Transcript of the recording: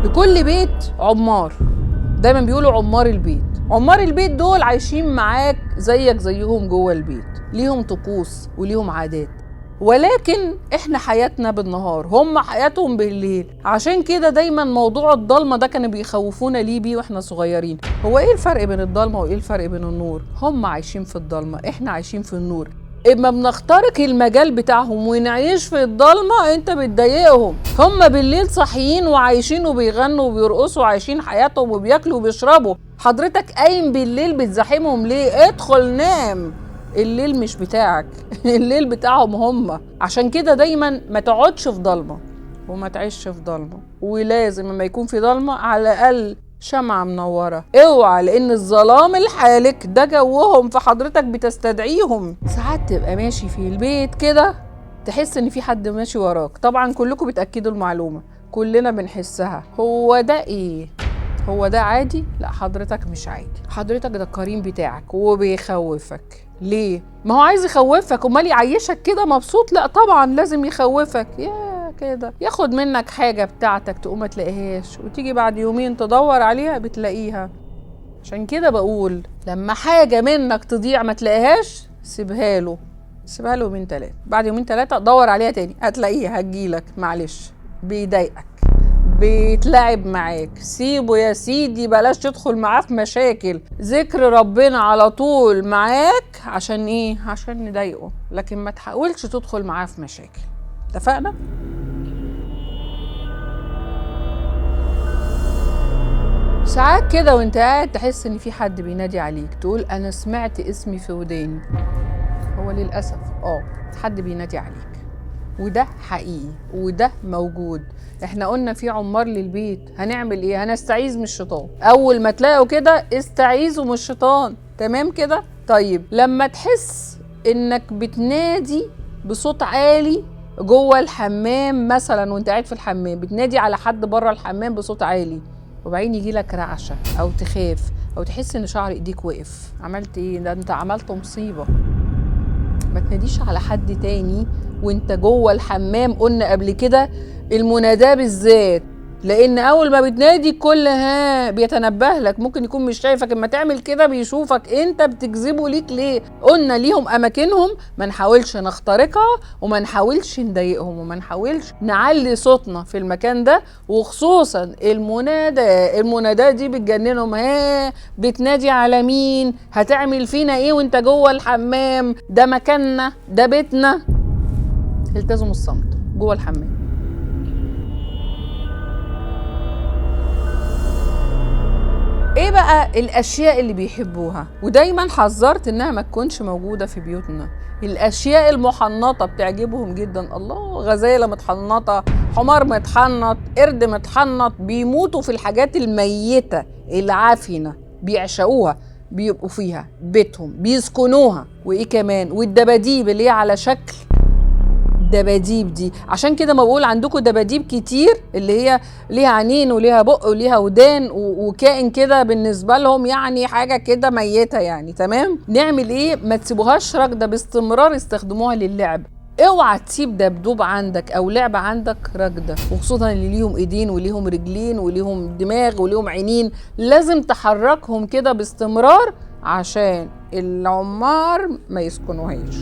لكل بيت عمار، دايما بيقولوا عمار البيت. عمار البيت دول عايشين معاك زيك زيهم جوه البيت، ليهم طقوس وليهم عادات، ولكن احنا حياتنا بالنهار، هم حياتهم بالليل. عشان كده دايما موضوع الضلمة ده كانوا بيخوفونا ليه بيه واحنا صغيرين. هو ايه الفرق بين الضلمة وايه الفرق بين النور؟ هم عايشين في الضلمة، احنا عايشين في النور. اما بنخترق المجال بتاعهم ونعيش في الضلمة انت بتضايقهم. هم بالليل صاحيين وعايشين وبيغنوا وبيرقصوا وعايشين حياتهم وبياكلوا وبيشربوا. حضرتك قايم بالليل بتزاحمهم ليه؟ ادخل نام، الليل مش بتاعك، الليل بتاعهم هم. عشان كده دايما ما تقعدش في ضلمة وما تعيش في ضلمة، ولازم لما يكون في ضلمة على الاقل شمعة منورة. اوعى، لان الظلام الحالك ده جوهم، فحضرتك بتستدعيهم. ساعات تبقى ماشي في البيت كده تحس ان في حد ماشي وراك، طبعا كلكم بتأكدوا المعلومة، كلنا بنحسها. هو ده ايه؟ هو ده عادي؟ لا حضرتك مش عادي، حضرتك ده القرين بتاعك وبيخوفك. ليه؟ ما هو عايز يخوفك، امال يعيشك كده مبسوط؟ لا طبعا لازم يخوفك، يا كده ياخد منك حاجة بتاعتك تقوم ما تلاقيهاش، وتيجي بعد يومين تدور عليها بتلاقيها. عشان كده بقول لما حاجة منك تضيع ما تلاقيهاش سيبها له، سيبها له يومين تلاتة، بعد يومين تلاتة دور عليها تاني هتلاقيها، هتجيلك. معلش بيضايقك، بيتلعب معاك، سيبه يا سيدي، بلاش تدخل معاه في مشاكل. ذكر ربنا على طول معاك عشان ايه؟ عشان نضايقه، لكن ما تحاولش تدخل معاه في مشاكل. اتفقنا؟ ساعات كده وانت قاعد تحس ان في حد بينادي عليك، تقول انا سمعت اسمي في وداني. هو للاسف حد بينادي عليك، وده حقيقي وده موجود. احنا قلنا في عمار للبيت، هنعمل ايه؟ هنستعيذ من الشيطان. اول ما تلاقوا كده استعيذوا من الشيطان، تمام كده؟ طيب لما تحس انك بتنادي بصوت عالي جوه الحمام مثلا، وانت قاعد في الحمام بتنادي على حد بره الحمام بصوت عالي، وبعدين يجي لك رعشه او تخاف او تحس ان شعر ايديك وقف، عملت ايه؟ ده انت عملت مصيبة. ما تناديش على حد تاني وانت جوه الحمام، قلنا قبل كده المناداه بالذات، لان اول ما بتنادي الكل ها بيتنبه لك، ممكن يكون مش شايفك، اما تعمل كده بيشوفك، انت بتجذبه ليك ليه؟ قلنا ليهم اماكنهم، ما نحاولش نخترقها وما نحاولش نضايقهم وما نحاولش نعلي صوتنا في المكان ده، وخصوصا المناداه. المناداه دي بتجننهم، ها بتنادي على مين؟ هتعمل فينا ايه وانت جوه الحمام؟ ده مكاننا، ده بيتنا. التزموا الصمت جوه الحمام. ايه بقى الاشياء اللي بيحبوها؟ ودايما حذرت انها ما تكونش موجودة في بيوتنا. الاشياء المحنطه بتعجبهم جدا، الله، غزاله متحنطه، حمار متحنط، قرد متحنط، بيموتوا في الحاجات الميتة العافنه، بيعشقوها، بيبقوا فيها بيتهم، بيسكنوها. وايه كمان؟ والدباديب اللي هي على شكل دباديب دي، عشان كده ما بقول عندكم دباديب كتير اللي هي ليها عينين وليها بق وليها ودان وكائن كده بالنسبة لهم يعني حاجة كده ميته يعني، تمام؟ نعمل ايه؟ ما تسيبوهاش راكده باستمرار، استخدموها للعب. اوعى تسيب دبدوب عندك او لعبه عندك راكده، وخصوصا اللي ليهم ايدين وليهم رجلين وليهم دماغ وليهم عينين، لازم تحركهم كده باستمرار عشان العمار ما يسكنوهاش.